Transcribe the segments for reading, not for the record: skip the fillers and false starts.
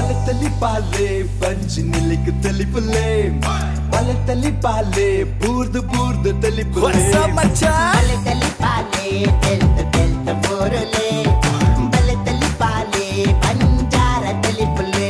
ಬಲತಲಿ ಪಾಲೆ ಬಂಜಿ ನಿಲಿಕ್ ತಲಿಪುಲೆ ಬಲತಲಿ ಪಾಲೆ ಬೂರ್ದು ಬೂರ್ದು ತಲಿಪುಲೆ ಬಲತಲಿ ಪಾಲೆ ತೆಲ್ತ ತೆಲ್ತ ಬೋರುಲೆ ಬಲತಲಿ ಪಾಲೆ ಬಂಜಾರ ತಲಿಪುಲೆ.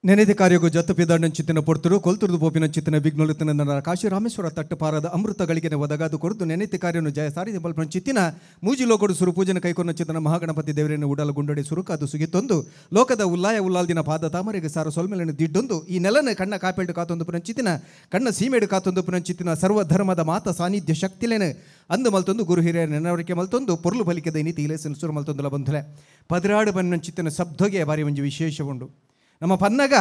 ನೆನೆದ ಕಾರ್ಯಗೂ ಜತ್ತು ಪಿದಾಡಂಚಿತ್ತಿನ ಪೊರ್ತುರು ಕೊಲ್ತುರ್ದು ಪೋಪಿನಂಚಿತ್ತಿನ ವಿಘ್ನೊಲುತ್ತಿನ ಕಾಶಿ ರಾಮೇಶ್ವರ ತಟ್ಟುಪಾರದ ಅಮೃತ ಗಳಿಗೆನೆ ಒದಗಾದು ಕೊರದು ನೆನೆತಿ ಕಾರ್ಯನು ಜಯ ಸಾರಿದ ಬಲ್ಪಂಚಿತ್ತಿನ ಮೂಜಿ ಲೋಕಡು ಸುರು ಪೂಜನ ಕೈಕೊನಂಚಿತ್ತಿನ ಮಹಾಗಣಪತಿ ದೇವರನ್ನು ಉಡಲ ಗುಂಡಡಿ ಸುರುಕಾದು ಸುಗಿತೊಂದು ಲೋಕದ ಉಲ್ಲಾಯ ಉಲ್ಲಾಲ್ದಿನ ಪಾದ ತಾಮರೆಗೆ ಸಾರು ಸೊಲ್ಮೆಲನ್ನು ದಿಡ್ಡೊಂದು ಈ ನೆಲನ ಕಣ್ಣ ಕಾಪೇಡು ಕಾತೊಂದು ಪುನಂಚಿತ್ತಿನ ಕಣ್ಣ ಸೀಮೆಡು ಕಾತೊಂದು ಪುನಂಚಿತ್ತಿನ ಸರ್ವಧರ್ಮದ ಮಾತ ಸಾನ್ನಿಧ್ಯ ಶಕ್ತಿಲೇನು ಅಂದು ಮಲ್ತೊಂದು ಗುರು ಹಿರಿಯರ ನೆನವರಿಕೆ ಮಲ್ತೊಂದು ಪೊರ್ಲು ಬಲಿಕೆದ ನೀತಿ ಇಲೇಸನ್ನು ಸುರು ಮಲ್ತೊಂದುಲ ಬಂಧುಲೆ ಪದಿರಾಡು ಬನ್ನಂಚಿತ್ತಿನ ಶಬ್ದಗೆ ಬಾರಿ ಒಂಜಿ ವಿಶೇಷ ಉಂಡು. ನಮ್ಮ ಪನ್ನಗ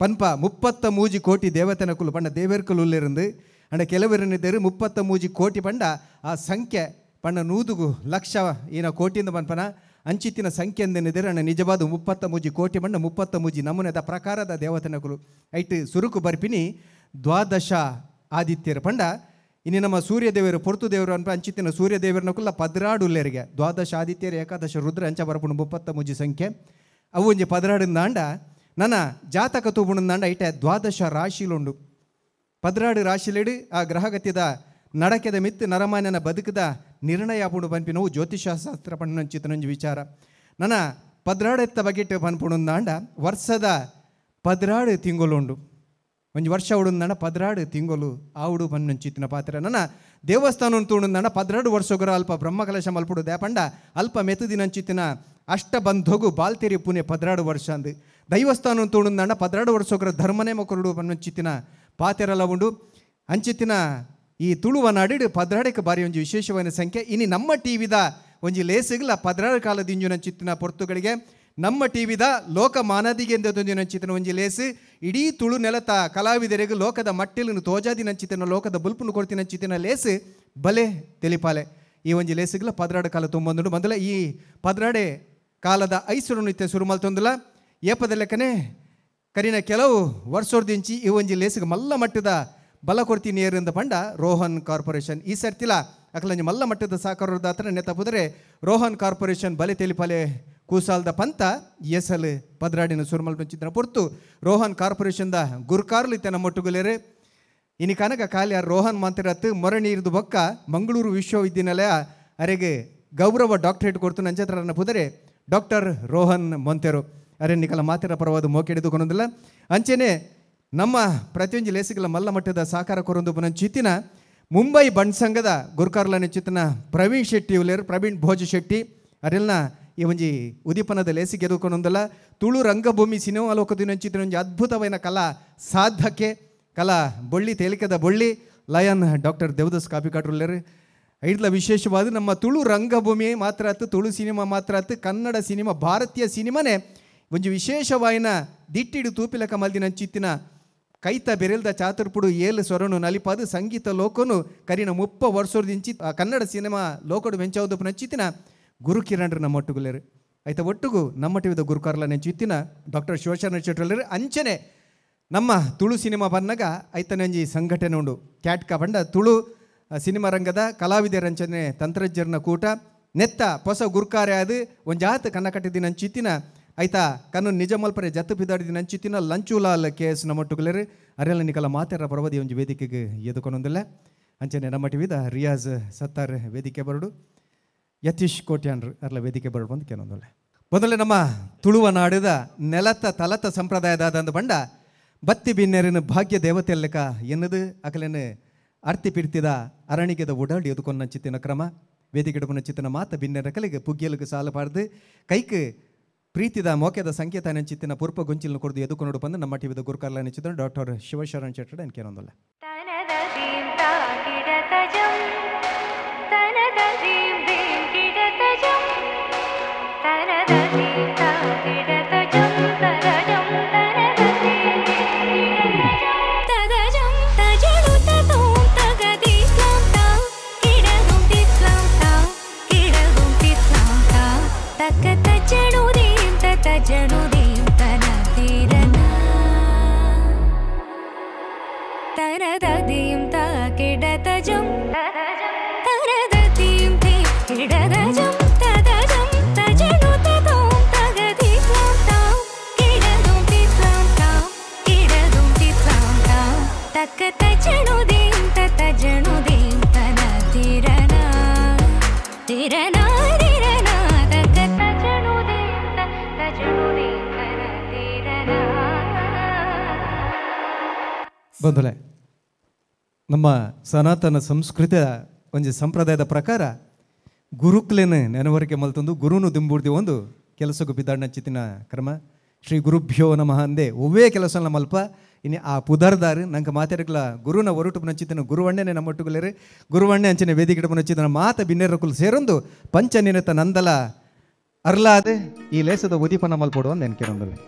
ಪನ್ಪ 33 ಕೋಟಿ ದೇವತೆನಕುಲು ಪಂಡ ದೇವೇರ್ಕುಲು ಉಲ್ಲಿರಂದು ಅಂಡ ಕೆಲವರನ್ನಿದ್ದರು 33 ಕೋಟಿ ಪಂಡ ಆ ಸಂಖ್ಯೆ ಪಂಡ 100 ಲಕ್ಷ ಏನ ಕೋಟಿಯಿಂದ ಪನ್ಪನ ಅಂಚಿತ್ತಿನ ಸಂಖ್ಯೆ ಎಂದೆನಿದ್ದರು ಅಣ್ಣ ನಿಜವಾದ 33 ಕೋಟಿ ಪಂಡ 33 ನಮೂನೆದ ಪ್ರಕಾರದ ದೇವತೆನಕುಲು ಐಟ್ ಸುರುಕು ಬರ್ಪಿನಿ ದ್ವಾದಶ ಆದಿತ್ಯರು ಪಂಡ ಇನ್ನು ನಮ್ಮ ಸೂರ್ಯದೇವರು ಪೊರ್ತು ದೇವರು ಅನ್ಪ ಅಂಚಿತ್ತಿನ ಸೂರ್ಯದೇವರನಕುಲ್ಲ 12 ಉಲ್ಲೇರಿಗೆ ದ್ವಾದಶ ಆದಿತ್ಯರು ಏಕಾದಶ ರುದ್ರ ಅಂಚ ಬರಪುಂಡು 33 ಸಂಖ್ಯೆ ಅವು ಒಂಜಿ 12 ಅಂಡ ನನ್ನ ಜಾತಕ ತೂಪುಣಂದಾಂಡ ಐಟೆ ದ್ವಾದಶ ರಾಶಿಲುಂಡು 12 ರಾಶಿಲಿಡು ಆ ಗ್ರಹಗತಿದ ನಡಕೆದ ಮಿತ್ತು ನರಮಾನ್ಯನ ಬದುಕದ ನಿರ್ಣಯ ಪುಂಡು ಪನ್ಪಿನವು ಜ್ಯೋತಿಷಾಸ್ತ್ರ ಪಣ್ಣಂಚಿತನೊಂಜಿ ವಿಚಾರ. ನನ್ನ 12 ಎತ್ತ ಬಗೆಟ್ ಪನ್ಪುಣಂದಾಂಡ ವರ್ಷದ 12 ತಿಂಗಳುಂಡು ಒಂಜಿ ವರ್ಷ ಉಡುಂದಾಂಡ 12 ತಿಂಗಳು ಆವುಡು ಪನ್ನಂಚಿತ್ತಿನ ಪಾತ್ರ. ನನ್ನ ದೇವಸ್ಥಾನ ತೂಣುಂದಾಂಡ 12 ವರ್ಷಗುರ ಅಲ್ಪ ಬ್ರಹ್ಮಕಲಶ ಮಲ್ಪುಡು ದೇಪಂಡ ಅಲ್ಪ ಮೆತುದಿನಂಚಿತ್ತಿನ ಅಷ್ಟಬಂಧಗು ಬಾಲ್ತೆರಿ ಪುಣೆ 12 ವರ್ಷ ಅಂದು ದೈವಸ್ಥಾನ ತೋಣುಂದಾಂಡ 12 ವರ್ಷಗುರ ಧರ್ಮನೇ ಮಕರುಡು ಪನ್ನಂಚಿತ್ತಿನ ಪಾತೆರಲ ಉಂಡು ಅಂಚಿತ್ತಿನ ಈ ತುಳುವ ನಾಡಿಡು 12ಕ್ಕೆ ಬಾರಿ ಒಂಜಿ ವಿಶೇಷವಾದ ಸಂಖ್ಯೆ. ಇನಿ ನಮ್ಮ ಟಿ ವಿದ ಒಂಜಿ ಲೇಸುಗಳ 16 ಕಾಲದಿಂಜು ನಂಚಿತ್ತಿನ ಪೊರ್ತುಗಳಿಗೆ ನಮ್ಮ ಟಿ ವಿದ ಲೋಕ ಮಾನದಿಗೆ ನಂಚಿತ್ತಿನ ಒಂಜಿ ಲೇಸು ಇಡೀ ತುಳು ನೆಲತ ಕಲಾವಿದರಿಗೆ ಲೋಕದ ಮಟ್ಟಿಲನ್ನು ತೋಜಾದಿ ನಂಚಿತ್ತಿನ ಲೋಕದ ಬುಲ್ಪುನು ಕೊಡ್ತಿನ ನಂಚಿತ್ತಿನ ಲೇಸು ಬಲೆ ತೆಲಿಪಾಲೆ ಈ ಒಂಜಿ ಲೇಸುಗಳ 12 ಕಾಲ ತುಂಬಂದುಂಡು. ಮೊದಲ ಈ 12 ಕಾಲದ ಐಸುರು ನಿತ್ಯ ಸುರು ಮಲ್ತೊಂದುಲ ಏಪದ ಲೆಕ್ಕನೆ ಕರಿನ ಕೆಲವು ವರ್ಷೋರ್ದಿಂಚಿ ಈ ಒಂಜಿ ಲೇಸಿಗೆ ಮಲ್ಲ ಮಟ್ಟದ ಬಲ ಕೊಡ್ತೀನಿ ಏರಿಂದ ಪಂಡ ರೋಹನ್ ಕಾರ್ಪೊರೇಷನ್ ಈ ಸರ್ತಿಲ ಅಕಲಂಜಿ ಮಲ್ಲ ಮಟ್ಟದ ಸಾಕಾರದಾತ್ರ ನೆತ್ತಪುದರೆ ರೋಹನ್ ಕಾರ್ಪೊರೇಷನ್ ಬಲೆ ತೆಲಿಪಾಲೆ ಕೂಸಾಲ್ದ ಪಂತ ಎಸಲ್ 12 ಸುರುಮಲ್ ಪಂಚಿನ ಪೊರ್ತು ರೋಹನ್ ಕಾರ್ಪೊರೇಷನ್ದ ಗುರ್ಕಾರ್ಲು ಇತ್ತೆ ನಮ್ಮೊಟ್ಟುಗುಲೇರು. ಇನಿ ಕನಕ ಕಾಲಿ ರೋಹನ್ ಮಂತಿರತ್ತು ಮೊರನೀರ್ದು ಬೊಕ್ಕ ಮಂಗಳೂರು ವಿಶ್ವವಿದ್ಯಾನಿಲಯ ಅರೆಗೆ ಗೌರವ ಡಾಕ್ಟರೇಟ್ ಕೊಡ್ತು ನಂಚತ್ರನ ಪುದರೆ ಡಾಕ್ಟರ್ ರೋಹನ್ ಮೊಂತೆರು ಅರೆ ನಿಕಲ ಮಾತಿರ ಪರವಾದ ಮೋಕೆಡಿದು ಕೊನೊಂದಿಲ್ಲ. ಅಂಚೆನೆ ನಮ್ಮ ಪ್ರತಿಯೊಂದು ಲೇಸಿಗಳ ಮಲ್ಲ ಮಟ್ಟದ ಸಹಕಾರ ಕೊರೊಂದು ಪುನಂಚಿತ್ತಿನ ಮುಂಬೈ ಬಂಡ್ ಸಂಘದ ಗುರ್ಕಾರ್ಲನ ಚಿತ್ತನ ಪ್ರವೀಣ್ ಶೆಟ್ಟಿ ಉಲ್ಲೇರು ಪ್ರವೀಣ್ ಭೋಜ ಶೆಟ್ಟಿ ಅರೆಲ್ನ ಈ ಒಂಜಿ ಉದೀಪನದ ಲೇಸಿಗೆ ಎದುಕೊಂಡೊಂದಲ್ಲ. ತುಳು ರಂಗಭೂಮಿ ಸಿನಿಮಾ ಲೋಕದಿನಂಚಿತ್ತಿನ ಒಂಜಿ ಅದ್ಭುತವಾದ ಕಲಾ ಸಾಧಕೆ ಕಲಾ ಬೊಳ್ಳಿ ತೇಲಿಕೆದ ಬೊಳ್ಳಿ ಲಯನ್ ಡಾಕ್ಟರ್ ದೇವದಾಸ್ ಕಾಪಿಕಾಟ್ರುಲ್ಲೇರು. ಐಡ್ಲ ವಿಶೇಷವಾದ ನಮ್ಮ ತುಳು ರಂಗಭೂಮಿ ಮಾತ್ರ ಆತು ತುಳು ಸಿನಿಮಾ ಮಾತ್ರ ಆತು ಕನ್ನಡ ಸಿನಿಮಾ ಭಾರತೀಯ ಸಿನಿಮಾನೇ ಒಂಜಿ ವಿಶೇಷವಾಯಿನ ದಿಟ್ಟಿಡು ತೂಪಿಲಕ ಮಲ್ದಿನಂಚಿತ್ತಿನ ಕೈತ ಬೆರೆಲ್ದ ಚಾತುರ್ಪುಡು ಏಲು ಸ್ವರನು ನಲಿಪಾದು ಸಂಗೀತ ಲೋಕನು ಕರಿನ 30 ವರ್ಷದಿಂಚಿ ಕನ್ನಡ ಸಿನಿಮಾ ಲೋಕಡು ವೆಂಚಾವುದಪ್ಪು ನಂಚಿತ್ತಿನ ಗುರು ಕಿರಣ್ರು ನಮ್ಮ ಒಟ್ಟುಗುಲೇರು. ಆಯ್ತಾ ಒಟ್ಟುಗು ನಮ್ಮ ಟಿವಿದ ಗುರುಕಾರ್ಲ ನೆಂಚಿತ್ತಿನ ಡಾಕ್ಟರ್ ಶಿವಶರಣ ಶೆಟ್ಟರ್ಲೇರು. ಅಂಚನೆ ನಮ್ಮ ತುಳು ಸಿನಿಮಾ ಬನ್ನಗ ಐತನಂಜಿ ಸಂಘಟನೆ ಉಂಡು ಕ್ಯಾಟ್ಕ ಪಂಡ ತುಳು ಸಿನಿಮಾ ರಂಗದ ಕಲಾವಿದರಂಚನೆ ತಂತ್ರಜ್ಞರನ ಕೂಟ ನೆತ್ತ ಹೊಸ ಗುರ್ಕಾರೆ ಅದು ಒಂಜಾತ ಕನ್ನ ಕಟ್ಟಿದಿನ ನಂಚಿತ್ತಿನ ಆಯ್ತಾ ಕಣ್ಣು ನಿಜ ಮಲ್ಪರೆ ಜತ್ತು ಪಿದಾಡಿದ ನಂಚಿತ್ತಿನ ಲಂಚುಲಾಲ್ ಕೆ ಎಸ್ ನಮ್ಮೊಟ್ಟುಗುಲೇರು. ಅರೆಲ್ಲ ನಿಕಲ ಮಾತೆರ ಪರವದಿ ಒಂಜಿ ವೇದಿಕೆಗೆ ಎದುಕೊಂಡೊಂದಿಲ್ಲ. ಅಂಚನೆ ನಮ್ಮ ಟಿವಿದ ರಿಯಾಜ್ ಸತ್ತಾರ್ ವೇದಿಕೆ ಬರಡು ಯತೀಶ್ ಕೋಟ್ಯಾನ್ರು ಅರ್ಲ ವೇದಿಕೆ ಬರಡು ಬಂದು ಕೇನೊಂದಿಲ್ಲ. ಮೊದಲೇ ನಮ್ಮ ತುಳುವ ನಾಡಿದ ನೆಲತ ತಲತ ಸಂಪ್ರದಾಯದಾದ ಬಂಡ ಬತ್ತಿ ಬಿನ್ನೆರಿನ ಭಾಗ್ಯ ದೇವತೆ ಲೆಕ್ಕ ಎನ್ನದು ಅಕಲೇನು ಅರ್ತಿ ಪಿರ್ತಿದ ಅರಣಿಗೆದ ಉಡಾಡಿ ಎದುಕೊಂಡ ಚಿತ್ತಿನ ಕ್ರಮ ವೇದಿಕೆ ಚಿತ್ತಿನ ಮಾತ ಬಿನ್ನೆರ ಕಲಿಗೆ ಪುಗ್ಗಿಯಲಿಗೆ ಸಾಲಬಾರ್ದು ಕೈಕ್ ಪ್ರೀತಿದ ಮೋಕೆದ ಸಂಕೇತ ನೆಂಚಿತ್ತಿನ ಪೂರ್ಪ ಗೊಂಚಿಲ್ನ ಕೊರದು ಎದುಕೊಂಡು ಬಂದು ನಮ್ಮ ಟಿವಿದ ಗುರುಕಾರ್ಲ ನೆಂಚಿದ ಡಾಕ್ಟರ್ ಶಿವಶರಣ್ ಶೆಟ್ಟರ್ ಎನ್ಕೇನೊಂದಲ್ಲ. ತದಜಂ ತಜನು ತದೋಂ ತಗದಿ ತ್ವಾಂ ತಾಂ ಕಿಡದು. ಬಂಧುಲೆ, ನಮ್ಮ ಸನಾತನ ಸಂಸ್ಕೃತಿಯ ಒಂಜಿ ಸಂಪ್ರದಾಯದ ಪ್ರಕಾರ ಗುರುಕ್ಲೇನ ನೆನವರಿಕೆ ಮಲ್ತೊಂದು ಗುರುನು ದಿಂಬುಡ್ದಿ ಒಂದು ಕೆಲಸಕ್ಕೂ ಬಿದ್ದಾಡ್ನಂಚಿತಿನ ಕ್ರಮ. ಶ್ರೀ ಗುರುಭ್ಯೋ ನಮಃ ಅಂದೆ ಒವ್ವೇ ಕೆಲಸನ ಮಲ್ಪ ಇನ್ನು ಆ ಪುದರ್ದಾರು ನಂಗೆ ಮಾತಾಡಕ್ಲ ಗುರುನ ಒರಟು ನಂಚಿತನ ಗುರುವಣ್ಣನೆ ನಮ್ಮೊಟ್ಟುಗುಲೇರು ಗುರುವಣ್ಣೆ ಅಂಚಿನ ವೇದಿಕೆ ನಂಚಿತನ ಮಾತ ಬಿನ್ನೆರಕುಲು ಸೇರೊಂದು ಪಂಚನಿರತ ನಂದಲ ಅರ್ಲಾದೆ ಈ ಲೇಸದ ಉದೀಪನ ಮಲ್ಪೊಡು ಅಂದ್ ಎನ್ಕೆರೊಂದುಲ್ಲೆ.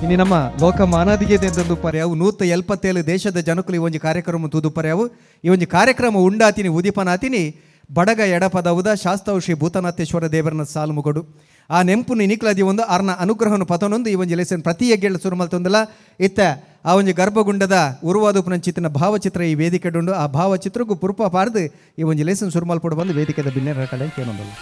ಇನ್ನು ನಮ್ಮ ಲೋಕ ಮಾನಾದಿಗೆ ಪರ್ಯಾವು 177 ದೇಶದ ಜನಕುಲು ಈ ಒಂಜಿ ಕಾರ್ಯಕ್ರಮ ತೂದು ಪರ್ಯಾವು. ಈ ಒಂಜಿ ಕಾರ್ಯಕ್ರಮ ಉಂಡಾತಿನಿ ಉದೀಪನಾತಿನಿ ಬಡಗ ಎಡಪದವುದ ಶಾಸ್ತಾವು ಶ್ರೀ ಭೂತನಾಥೇಶ್ವರ ದೇವರನ ಸಾಲು ಮುಗಡು ಆ ನೆಂಪುನು ಇನಿಕ್ಲದಿ ಒಂದು ಆರ್ನ ಅನುಗ್ರಹನು ಪತನೊಂದು ಈ ಒಂಜಿ ಲೇಸನ್ ಪ್ರತಿ ಹೆಗ್ಗೆಳು ಸುರು ಮಲ್ತೊಂದಲ ಇತ್ತ ಆ ಒಂಜಿ ಗರ್ಭಗುಂಡದ ಉರುವಾದುಪನಂಚಿತ್ತಿನ ಭಾವಚಿತ್ರ ಈ ವೇದಿಕೆಡುಂಡು. ಆ ಭಾವಚಿತ್ರಕ್ಕೂ ಪುರುಪ ಪಾರ್ದು ಈ ಒಂಜಿ ಲೇಸನ್ ಸುರುಮಲ್ಪೊಡು ಬಂದು ವೇದಿಕೆದ ಬಿನ್ನೆರ ಕಡೆ ಕೇನೊಂದಲ್ಲ.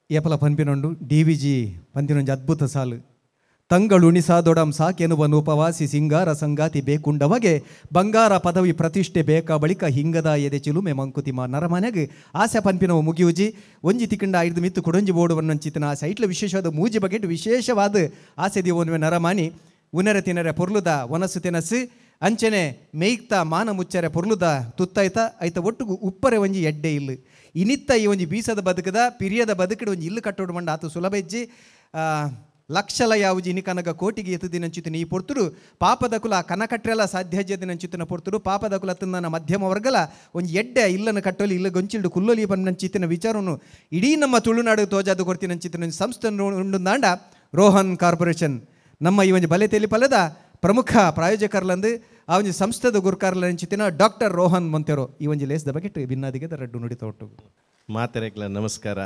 ಏಪಲ ಪನ್ಪಿನೊಂಡು ಡಿ ವಿ ಜಿ ಪಂತಿನೊಂಜಿ ಅದ್ಭುತ ಸಾಲು. ತಂಗಳು ಸಾಕೆನುವ ನೂಪವಾಸಿ ಸಿಂಗಾರ ಸಂಗಾತಿ ಬೇಕುಂಡವಗೆ ಬಂಗಾರ ಪದವಿ ಪ್ರತಿಷ್ಠೆ ಬೇಕಾ ಬಳಿಕ ಹಿಂಗದ ಎದೆ ಚಿಲುಮೆ ಮಂಕುತಿಮ ನರಮನೆಗೆ ಆಸೆ ಪನ್ಪಿನವು ಮುಗಿಯುಜಿ ಒಂಜಿ ತಿಕ್ಕಂಡ ಐದು ಮಿತ್ತು ಕೊಡೊಂಜಿ ಬೋಡುವನ್ನಂಚಿತನ ಆಸೆ ಐಟ್ಲ ವಿಶೇಷವಾದ ಮೂಜಿ ಬಗೆಟ್ ವಿಶೇಷವಾದ ಆಸೆ ದಿವೋನ್ವೆ ನರಮಾನಿ ಉನರೆ ತಿನರೆ ಪೊರ್ಲುದ ಒನಸು ತಿನಸು ಅಂಚನೆ ಮೇಯ್ತ ಮಾನ ಮುಚ್ಚರೆ ಪೊರ್ಲುದ ತುತ್ತೈತ ಐತ ಒಟ್ಟುಗು ಉಪ್ಪರೆ ಒಂಜಿ ಎಡ್ಡೆ ಇಲ್ಲು ಇನಿತ್ತ ಈ ಒಂಜಿ ಬೀಸದ ಬದುಕದ ಪಿರಿಯದ ಬದುಕಿಡ ಒಂಜಿ ಇಲ್ಲು ಕಟ್ಟೋಡು ಮಂಡ ಆತು ಸುಲಭ ಹೆಜ್ಜಿ ಲಕ್ಷಲ ಯಾವುಜಿ ಇನಿಕನಗ ಕೋಟಿಗೆ ಎತ್ತುದಿನಂಚಿತಿನ ಈ ಪೊರ್ತುಡು ಪಾಪದ ಕುಲ ಕನಕಟ್ರೆಲ ಸಾಧ್ಯ ದಿನಂಚಿತಿನ ಪೊರ್ತುಡು ಪಾಪದ ಕುಲ ತಿನ್ನ ಮಧ್ಯಮ ವರ್ಗಲ ಒಂಜಿ ಎಡ್ಡೆ ಇಲ್ಲನ್ನು ಕಟ್ಟೋಲಿ ಇಲ್ಲ ಗೊಂಚಿಲ್ಡು ಕುಲ್ಲೊಲಿ ಪನ್ನಂಚಿತಿನ ವಿಚಾರವನ್ನು ಇಡೀ ನಮ್ಮ ತುಳುನಾಡು ತೋಜಾದು ಕೊಡ್ತಿನಂಚಿತಿನ ಸಂಸ್ಥೆ ಉಂಡುಂದಾಂಡ ರೋಹನ್ ಕಾರ್ಪೊರೇಷನ್ ನಮ್ಮ ಈ ಒಂಜಿ ಬಲೆ ತೆಲಿಪಲದ ಪ್ರಮುಖ ಪ್ರಾಯೋಜಕರ್ಲಂದು ಆ ಒಂಜಿ ಸಂಸ್ಥೆದ ಗುರುಕಾರ್ಲಂಚಿತಿನ ಡಾಕ್ಟರ್ ರೋಹನ್ ಮೊಂತೆರೋ ಈ ಒಂಜಿ ಲೇಸ್ದ ಬಗ್ಗೆ ಭಿನ್ನಾದಿಗೆ ರಡ್ಡು ನುಡಿತ ಒಟ್ಟು. ಮಾತೆರೆಗ್ಲ ನಮಸ್ಕಾರ.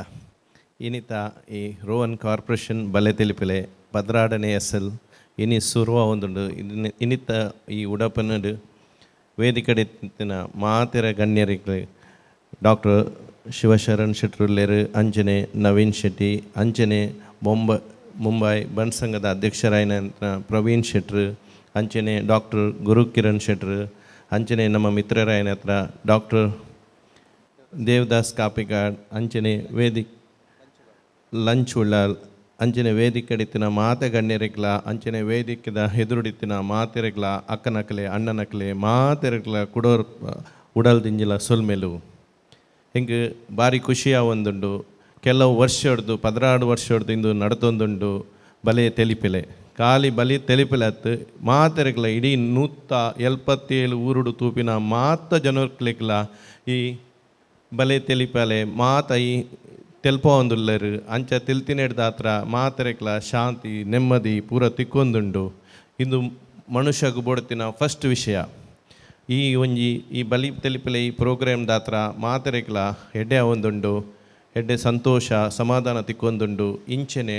ಇನಿತ ಈ ರೋಹನ್ ಕಾರ್ಪೊರೇಷನ್ ಬಲೆ ತೆಲಿಪಿಲೆ ಪದ್ರಾಡನೆ ಎಸ್ ಎಲ್ ಇನಿ ಸುರುವ ಒಂದುಂಡು. ಇನ್ನಿತ ಈ ಉಡಪನಡು ವೇದಿಕಡೆತ್ತಿನ ಮಾತೆರ ಗಣ್ಯರಿಗೆ ಡಾಕ್ಟರ್ ಶಿವಶರಣ್ ಶೆಟ್ರುಲ್ಲೇರು, ಅಂಜನೆ ನವೀನ್ ಶೆಟ್ಟಿ, ಅಂಜನೆ ಮುಂಬೈ ಬನ್ ಸಂಘದ ಅಧ್ಯಕ್ಷರಾಯನ ಪ್ರವೀಣ್ ಶೆಟ್ರು, ಅಂಚನೆ ಡಾಕ್ಟರ್ ಗುರುಕಿರಣ್ ಶೆಟ್ರು, ಅಂಚನೆ ನಮ್ಮ ಮಿತ್ರರಾಯನ ಹತ್ರ ಡಾಕ್ಟರ್ ದೇವದಾಸ್ ಕಾಪಿಕಾಡ್, ಅಂಚನೆ ವೇದಿಕ್ ಲಂಚ್ ಉಳ್ಳಾಲ್, ಅಂಚನೆ ವೇದಿಕಡಿತ್ತಿನ ಮಾತೆ ಗಣ್ಯರಿಗ್ಲ, ಅಂಚನೆ ವೇದಿಕದ ಎದುರುಡಿತ್ತಿನ ಮಾತೆರೆಗ್ಲ, ಅಕ್ಕನಕಲೆ ಅಣ್ಣನಕಲೆ ಮಾತೆರೆಗ್ಲ ಕುಡೋರ್ ಉಡಲ್ ದಿಂಜಿಲ ಸೊಲ್ಮೆಲು. ಹಿಂಗೆ ಭಾರಿ ಖುಷಿಯ ಒಂದುಂಡು. ಕೆಲವು ವರ್ಷ ಹೊಡ್ದು 16 ವರ್ಷ ಹೊಡ್ದು ಇಂದು ನಡತೊಂದುಂಡು ಬಲೆ ತೆಲಿಪಿಲೆ ಖಾಲಿ ಬಲಿ ತೆಲಿಪಿಲೆ ಅತ್ತು ಮಾತೆರೆಗ್ಲ ಇಡೀ 177 ಊರುಡು ತೂಪಿನ ಮಾತ ಜನಕ್ಲೆಗ್ಲ ಈ ಬಲೆ ತೆಲಿಪಲೆ ಮಾತ ಈ ತೆಲ್ಪ ಒಂದುಲ್ಲರು. ಅಂಚ ತೆಲ್ತಿನೆಡ್ದಾತ್ರ ಮಾತೆರೆಗ್ಲ ಶಾಂತಿ ನೆಮ್ಮದಿ ಪೂರ ತಿಕ್ಕೊಂದುಂಡು. ಇಂದು ಮನುಷ್ಯಗು ಬೋಡ್ತಿನ ಫಸ್ಟ್ ವಿಷಯ ಈ ಒಂಜಿ ಈ ಬಲಿ ತೆಲಿಪಲೆ ಈ ಪ್ರೋಗ್ರಾಮ್ ದಾತ್ರ ಮಾತೆರೆಗ್ಲ ಎಡ್ಡೆ ಒಂದುಂಡು, ಎಡ್ಡೆ ಸಂತೋಷ ಸಮಾಧಾನ ತಿಕ್ಕೊಂದುಂಡು. ಇಂಚೆನೆ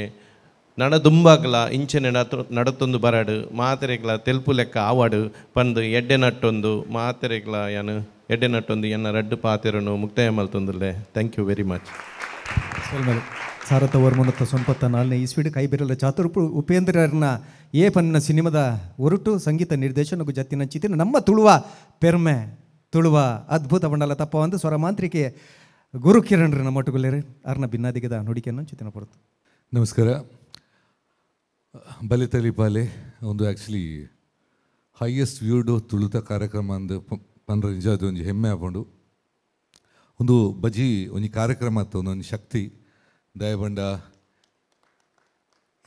ನಡದುಂಬಾಗ್ಲ ಇಂಚೆನೆ ನಡತೊಂದು ಬರಡು ಮಾತೆರೆಗ್ಲ ತೆಲ್ಪು ಲೆಕ್ಕ ಆವಾಡು ಪಂದು ಎಡ್ಡೆ ನಟ್ಟೊಂದು ಮಾತೆರೆಗ್ಲ ಯಾನು ಎಡ್ಡೆ ನಟ್ಟೊಂದು ಎನ್ನ ರಡ್ಡು ಪಾತೆರನು ಮುಕ್ತಾಯ ಮಲ್ತೊಂದುಲ್ಲೆ. Thank you very much. ಸಾರಥ ವರ್ಮನತ್ತ 94ನೇ ಇಸ್ವಿಡ್ ಕೈಬೆರಲ ಚಾತುರ್ಪು ಉಪೇಂದ್ರನ ಏ ಪನ್ನ ಸಿನಿಮಾದ ಒರಟು ಸಂಗೀತ ನಿರ್ದೇಶನಕ್ಕೂ ಜತ್ತಿನಂಚಿತಿನ ನಮ್ಮ ತುಳುವ ಪೆರ್ಮೆ ತುಳುವ ಅದ್ಭುತ ಮಂಡಲ ತಪ್ಪ ಒಂದು ಸ್ವರಮಾಂತ್ರಿಕೆ ಗುರು ಕಿರಣ್ರ ನಮ್ಮ ಒಟ್ಟುಗುಲ್ಲೇರು ಅರ್ನ ಭಿನ್ನಾದಿಗದ ನುಡಿಕೆಯನ್ನು ಚಿತನ ಪಡ್ತು. ನಮಸ್ಕಾರ. ಬಲೆ ತಲಿಪಾಲೆ ಒಂದು ಆ್ಯಕ್ಚುಲಿ ಹೈಯೆಸ್ಟ್ ವ್ಯೂಡ್ ತುಳುತ ಕಾರ್ಯಕ್ರಮ ಅಂದು ಪಂಡ್ರ ನಿಜ ಅದು ಒಂಜಿ ಹೆಮ್ಮೆ ಆಪುಂಡು. ಒಂದು ಬಜಿ ಒಂಜಿ ಕಾರ್ಯಕ್ರಮ ಅತ್ತ ಒಂದೊಂದು ಶಕ್ತಿ ದಯಬಂಡ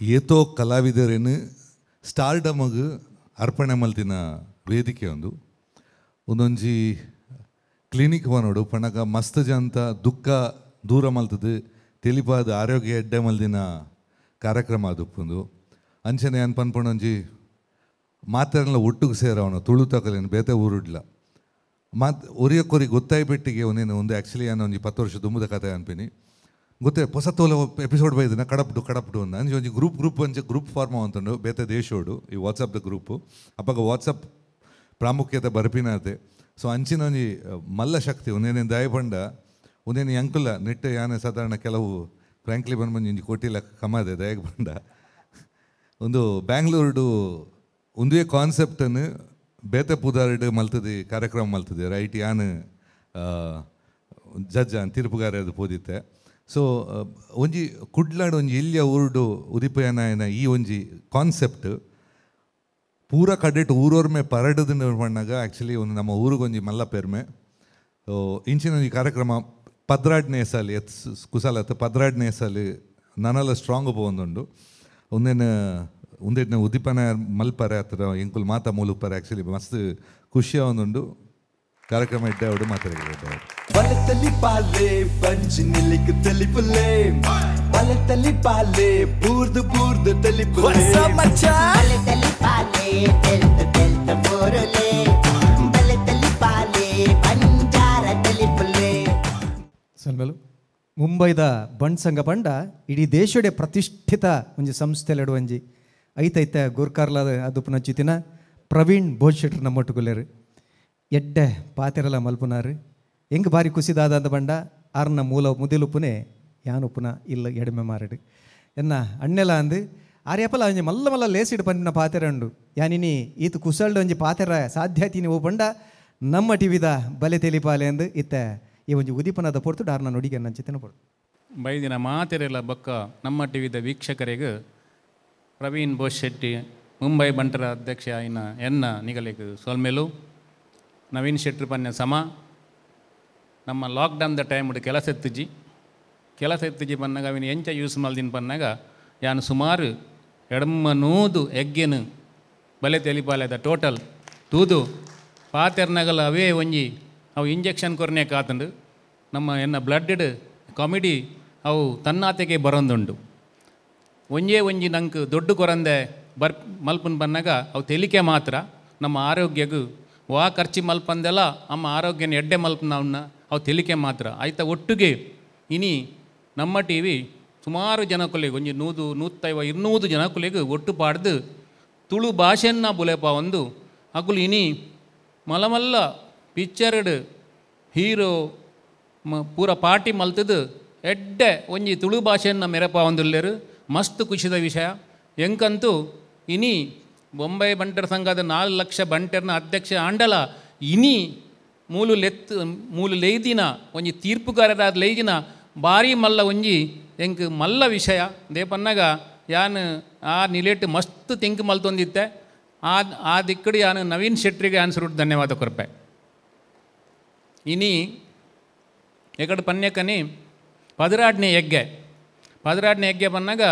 ಏತೋ ಕಲಾವಿದರೇನು ಸ್ಟಾರ್ಡಮಗೆ ಅರ್ಪಣೆ ಮಲ್ತಿನ ವೇದಿಕೆ ಒಂದು ಒಂದೊಂಜಿ ಕ್ಲಿನಿಕ್ ನೋಡು ಪಣಗ ಮಸ್ತ್ ಜಂತ ದುಃಖ ದೂರ ಮಲ್ತದೆ ತೆಲಿಪಾದ ಆರೋಗ್ಯ ಎಡ್ಡೆ ಮಲ್ದಿನ ಕಾರ್ಯಕ್ರಮ ಅದು ಅಂಚನೆ ಏನು ಪನ್ಪೊಂಜಿ ಮಾತೆಲ್ಲ ಒಟ್ಟಿಗೆ ಸೇರವನು ತುಳು ತಕಲೇನು ಬೇತೆ ಊರುಡ್ಲ ಮಾತು ಒರಿಯಕ್ಕೊರಿ ಗೊತ್ತಾಯ್ಬಿಟ್ಟಿಗೆ ಒಂದೇನು ಒಂದು ಆ್ಯಕ್ಚುಲಿ ಏನೋ ಒಂಜಿ 10 ವರ್ಷ ದುಂಬುದ ಕತೆ ಅನ್ಪಿನಿ ಗೊತ್ತೇ ಹೊಸ ತೋಲ ಎಪಿಸೋಡ್ ಬೈದಿನ ಕಡಪ್ಡು ಕಡಪ್ಡು ಅಂದ ಅಂಚೆ ಒಂಜಿ ಗ್ರೂಪ್ ಗ್ರೂಪ್ ಅಂಚೆ ಗ್ರೂಪ್ ಫಾರ್ಮ್ ಅಂತಂಡು ಬೇತೆ ದೇಶೋಡು ಈ ವಾಟ್ಸಪ್ದ ಗ್ರೂಪು ಅಪ್ಪಾಗ ವಾಟ್ಸಪ್ ಪ್ರಾಮುಖ್ಯತೆ ಬರ್ಪಿನತೆ. ಸೊ ಅಂಚಿನ ಒಂಜಿ ಮಲ್ಲ ಶಕ್ತಿ ಒಂದೇನೇ ದಯಪಂಡ ಒಂದೇನು ಅಂಕುಲ ನೆಟ್ಟೆ ಯಾನೆ ಸಾಧಾರಣ ಕೆಲವು ಫ್ರ್ಯಾಂಕ್ಲಿ ಬಂದು ಒಂಜಿ ಕೋಟಿಲ ಕಮಾದೆ ದಯಗೆ ಬಂಡ ಒಂದು ಬ್ಯಾಂಗ್ಳೂರ್ಡು ಒಂದೇ ಕಾನ್ಸೆಪ್ಟನ್ನು ಬೇತೆ ಪುದಾರ್ಡ್ ಮಲ್ತದೆ ಕಾರ್ಯಕ್ರಮ ಮಲ್ತದೆ ರೈಟ್ ಯಾನ್ ಜಡ್ಜ್ ಅನ್ ತೀರ್ಪುಗಾರ ಅದು ಪೋದಿತ್ತೆ. ಸೊ ಒಂಜಿ ಕುಡ್ಲಾಡ್ ಒಂಜಿ ಇಲ್ಲಿಯ ಊರುಡು ಉದಿಪಯನ ಈ ಒಂಜಿ ಕಾನ್ಸೆಪ್ಟ್ ಪೂರ ಕಡೆಟ್ ಊರೋರ್ಮೆ ಪರಡದ ಪಣ್ಣಾಗ ಆ್ಯಕ್ಚುಲಿ ಒಂದು ನಮ್ಮ ಊರಿಗೊಂಜಿ ಮಲ್ಲ ಪೆರ್ಮೆ. ಸೊ ಇಂಚಿನ ಒಂಜಿ ಕಾರ್ಯಕ್ರಮ 12ನೇ ಸಾಲಿ ಎತ್ ಕುಸಾಲತ್ತು 12ನೇ ಸಾಲಿ ನನಲ ಸ್ಟ್ರಾಂಗ್ ಪೋವೊಂದುಂಡು ಒಂದೇನು ಒಂದೇನ ಉದ್ದೀಪನ ಮಲ್ಪರೆ ಹತ್ರ ಎಂಕುಲ್ ಮಾತಾ ಮೂಲುಪ್ಪರೆ ಆ್ಯಕ್ಚುಲಿ ಮಸ್ತ್ ಖುಷಿಯ ಒಂದುಂಡು ಕಾರ್ಯಕ್ರಮ ಇಡ್ಡೆ ಅವಡು ಮಾತಾಡಿದ್ದಾರೆ. ಬಲತಲಿ ಪಾಲೆ ಬಂಜಿ ನಿಲ್ಲಿಕ್ ತಲಿಪುಲೆ ಬಲತಲಿ ಪಾಲೆ ಬೂರ್ದು ಬೂರ್ದು ತಲಿಪುಲೆ ಬಲತಲಿ ಪಾಲೆ ತೆಲ್ತ ತೆಲ್ತ ಬೋರುಲೆ ಬಲತಲಿ ಪಾಲೆ ಬಂಜಾರ ತಲಿಪುಲೆ. ಸಲ್ಮೆಲು ಮುಂಬೈದ ಬಂಡ್ ಸಂಘ ಬಂಡ ಇಡೀ ದೇಶಡೆ ಪ್ರತಿಷ್ಠಿತ ಒಂಜಿ ಸಂಸ್ಥೆಲೆಡು ಒಂಜಿ ಐತೈತ ಗುರ್ಕಾರ್ಲಾದ ಅದು ಪುನಚಿತಿನ ಪ್ರವೀಣ್ ಭೋಜ್ ಶೆಟ್ರ್ ನಮ್ಮೊಟ್ಟುಗುಲ್ಲೇರು ಎಡ್ಡೆ ಪಾತೆರಲ ಮಲ್ಪುನಾರು ಹೆಂಗೆ ಭಾರಿ ಕುಸಿದಾದ ಅಂತ ಬಂಡ ಆರ್ನ ಮೂಲ ಮುದಿಲುಪ್ಪುನೆ ಯಾನುಪ್ಪುನ ಇಲ್ಲ ಎಡಿಮೆ ಮಾರಡು ಎನ್ನ ಅಣ್ಣೆಲ ಅಂದು ಆರ್ಯಪಲ ಒಂಜಿ ಮಲ್ಲ ಮಲ್ಲ ಲೇಸಿಡು ಪನ್ಪಿನ ಪಾತೆರ ಉಂಡು ಯಾನಿನಿ ಈತ ಕುಸಲ್ಡು ಒಂಜಿ ಪಾತೆರ ಸಾಧ್ಯ ತೀನಿ ಓ ಬಂಡ ನಮ್ಮ ಟಿವಿದ ಬಲೆ ತೆಲಿಪಾಲೆ ಅಂದು ಇತ್ತ ಈ ಒಂಜಿ ಉದೀಪನದ ಪೊರ್ತು ಡಾರ್ನ ನುಡಿಗೆ ನಂಚಿತನ ಪೊರ್ತು. ಬೈದಿನ ಮಾತೆರೆಲ್ಲ ಬೊಕ್ಕ ನಮ್ಮ ಟಿವಿದ ವೀಕ್ಷಕರಿಗೆ ಪ್ರವೀಣ್ ಬೋಸ್ ಶೆಟ್ಟಿ ಮುಂಬೈ ಬಂಟರ ಅಧ್ಯಕ್ಷ ಆಯಿನ ಎನ್ನ ನಿಗಲಿಗೆ ಸೊಲ್ಮೆಲು ನವೀನ್ ಶೆಟ್ಟಿ ಪನ್ಯ ಸಮ ನಮ್ಮ ಲಾಕ್ಡೌನ್ದ ಟೈಮ್ ಕೆಲಸ ಎತ್ತಿಜಿ ಕೆಲಸ ಎತ್ತಿಜಿ ಪನ್ನಾಗ ಅವಿನ ಎಂಚ ಯೂಸ್ ಮಲ್ದಿನ ಪನ್ನಾಗ ಯಾನು ಸುಮಾರು 800 ಎಗ್ಗೆನು ಬಲೆ ತೆಲಿಪಾಲೆದ ಟೋಟಲ್ ತೂದು ಪಾತೆರ್ನಗಲ ಅವೇ ಒಂಜಿ ಅವು ಇಂಜೆಕ್ಷನ್ ಕೊರನೆ ಕಾತಂಡು ನಮ್ಮ ಎನ್ನ ಬ್ಲಡ್ಡ್ ಕಾಮಿಡಿ ಅವು ತನ್ನಾತೆಗೆ ಬರೋಂದುಂಡು ಒಂಜೇ ಒಂಜಿ ನಂಗೆ ದೊಡ್ಡ ಕೊರಂದೆ ಬರ್ ಮಲ್ಪನ್ ಬನ್ನಾಗ ಅವು ತೆಲಿಕೆ ಮಾತ್ರ ನಮ್ಮ ಆರೋಗ್ಯಗೂ ವಾ ಖರ್ಚು ಮಲ್ಪಂದೆಲ್ಲ ನಮ್ಮ ಆರೋಗ್ಯನ ಎಡ್ಡೆ ಮಲ್ಪನವನ್ನ ಅವು ತೆಲಿಕೆ ಮಾತ್ರ ಆಯ್ತಾ. ಒಟ್ಟಿಗೆ ಇನಿ ನಮ್ಮ ಟಿ ವಿ ಸುಮಾರು ಜನಕುಲಿಗೆ ಒಂಜಿ 100 150 200 ಜನಕುಲಿಗೆ ಒಟ್ಟು ಪಾಡ್ದು ತುಳು ಭಾಷೆಯನ್ನು ಬುಲೆಪ ಒಂದು ಅಗುಲು ಇನಿ ಮಲಮಲ್ಲ ಪಿಕ್ಚರ್ಡ್ ಹೀರೋ ಪೂರ ಪಾರ್ಟಿ ಮಲ್ತದು ಎಡ್ಡೆ ಒಂಜಿ ತುಳು ಭಾಷೆಯನ್ನು ಮೆರಪ ಒಂದುಲ್ಲೇರು ಮಸ್ತ್ ಖುಷಿದ ವಿಷಯ. ಎಂಕಂತೂ ಇನಿ ಬೊಂಬೈ ಬಂಟರ ಸಂಘದ 4 ಲಕ್ಷ ಬಂಟರ್ನ ಅಧ್ಯಕ್ಷ ಆಂಡಲ ಇನಿ ಮೂಲು ಲೇಯ್ದಿನ ಒಂಜಿ ತೀರ್ಪುಗಾರರಾದ ಲೇಯ್ದಿನ ಭಾರಿ ಮಲ್ಲ ಒಂಜಿ ಎಂಕ್ ಮಲ್ಲ ವಿಷಯ ದೇಪನ್ನಾಗ ಯಾನ್ ಆ ನಿಲೇಟ್ ಮಸ್ತ್ ತಿಂಕ್ ಮಲ್ತೊಂದಿತ್ತೆ ಆ ಆ ದಿಕ್ಕಡು ಯಾನು ನವೀನ್ ಶೆಟ್ರಿಗೆ ಆನ್ಸರ್ ಧನ್ಯವಾದ ಕೊರ್ಪೆ. ಇನಿ ಎಕಡೆ ಪನ್ಯಕನಿ 12ನೇ ಯಜ್ಞೆ 12ನೇ ಯಜ್ಞೆ ಬನ್ನಾಗ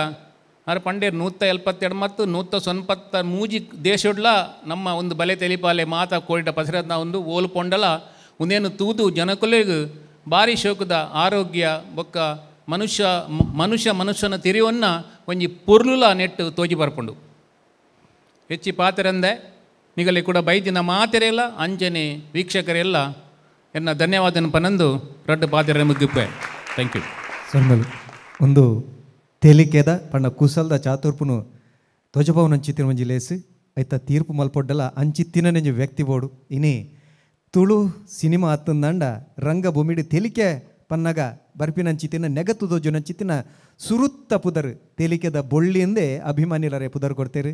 ಆರು ಪಂಡೇರು 172 ಮತ್ತು 193 ದೇಶಡ್ಲ ನಮ್ಮ ಒಂದು ಬಲೆ ತೆಲಿಪಾಲೆ ಮಾತಾ ಕೋಳಿಟ ಪಸರತ್ನ ಒಂದು ಓಲು ಪೊಂಡಲ ಒಂದೇನು ತೂದು ಜನಕುಲೆಗ್ ಭಾರಿ ಶೋಕದ ಆರೋಗ್ಯ ಬೊಕ್ಕ ಮನುಷ್ಯ ಮನುಷ್ಯ ಮನುಷ್ಯನ ತಿರಿವನ್ನ ಒಂಜಿ ಪೊರ್ಲುಲ ನೆಟ್ಟು ತೋಜಿ ಬರ್ಪುಂಡು. ಹೆಚ್ಚಿ ಪಾತೆರಂದೆ ನಿಗಲಿ ಕೂಡ ಬೈದಿನ ಮಾತೆರೆಲ್ಲ ಅಂಜನೆ ವೀಕ್ಷಕರೆಲ್ಲ ಎನ್ನ ಧನ್ಯವಾದನ ಪನಂದು ರಡ್ಡು ಪಾತೆರೆ ಮುಗ್ಗಿಪ್ಪೆ. Thank you. ಸೊನ್ಮಲು ಒಂದು ತೇಲಿಕೆದ ಪಂಡ ಕುಸಲ್ದ ಚಾತುರ್ಪುನು ಧ್ವಜಭವನ ಅಂಚಿತ್ತಿನ ಒಂಜಿ ಲೇಸು ಐತ ತೀರ್ಪು ಮಲ್ಪೊಡ್ಡಲ ಅಂಚಿತ್ತಿನ ನೆಂಜಿ ವ್ಯಕ್ತಿ ಬೋಡು ಇನಿ ತುಳು ಸಿನಿಮಾ ಅತ್ತಂದಂಡ ರಂಗಭೂಮಿಡು ತೆಲಿಕೆ ಪನ್ನಗ ಬರ್ಪಿನಂಚಿತ್ತಿನ ನೆಗತ್ತು ದೋಜುನಂಚಿತ್ತಿನ ಸುರುತ್ತ ಪುದರ್ ತೇಲಿಕೆದ ಬೊಳ್ಳಿಂದೇ ಅಭಿಮಾನಿಲರೆ ಪುದರ್ ಕೊಡ್ತೇರಿ.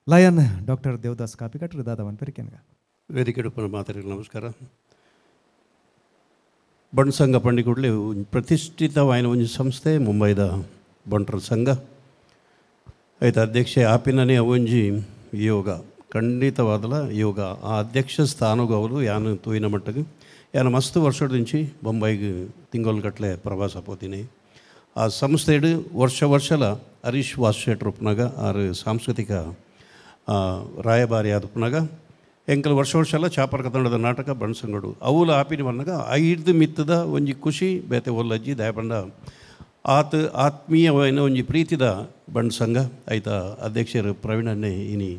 ಲಯನ್ ಡಾಕ್ಟರ್ ದೇವದಾಸ್ ಕಾಪಿಕಟ್ರು ದಾದವನ್ ಪೆರಿಕೆನ್ಗ. ವೇದಿಕೆ ಮಾತಾಡಿದ ನಮಸ್ಕಾರ. ಬಂಟ್ ಸಂಘ ಪಂಡಿಕೂಡಲೇ ಪ್ರತಿಷ್ಠಿತವಾಯಿನ ಒಂದು ಸಂಸ್ಥೆ ಮುಂಬೈದ ಬಂಟರ ಸಂಘ. ಆಯ್ತು ಅಧ್ಯಕ್ಷೆ ಆಪಿನನೇ ಅವೊಂಜಿ ಯೋಗ ಖಂಡಿತವಾದಲ ಯೋಗ ಆ ಅಧ್ಯಕ್ಷ ಸ್ಥಾನಗೂ ಅವರು ಯಾನು ತೂಯಿನ ಮಟ್ಟಕ್ಕೆ ಯಾನ ಮಸ್ತ್ ವರ್ಷದಿಂಚಿ ಬೊಂಬೈಗೆ ತಿಂಗೊಲುಗಟ್ಟಲೆ ಪ್ರವಾಸ ಪೋತೀನಿ. ಆ ಸಂಸ್ಥೆಡು ವರ್ಷ ವರ್ಷಲ ಹರೀಶ್ ವಾಸ್ ಶೆಟ್ರ್ ಉಪ್ಪುನಾಗ ಆರು ಸಾಂಸ್ಕೃತಿಕ ರಾಯಭಾರಿ ಆದುಪ್ಪುನಾಗ ಎಂಕಲ್ ವರ್ಷ ವರ್ಷಲ ಚಾಪರ್ಕ ತಂಡದ ನಾಟಕ ಬಣ್ಸಂಗಡು ಅವುಲ ಆಪಿನ ಬಣ್ಣಾಗ ಐದು ಮಿತ್ತದ ಒಂಜಿ ಖುಷಿ ಬೇತೆ ಒಲ್ಲಜ್ಜಿ ದಯಪಂಡ ಆತ ಆತ್ಮೀಯವಾಯಿನ ಒಂಜಿ ಪ್ರೀತಿದ ಬಣ್ಸಂಗ ಐತ ಅಧ್ಯಕ್ಷರು ಪ್ರವೀಣನ್ನೇ ಇನಿ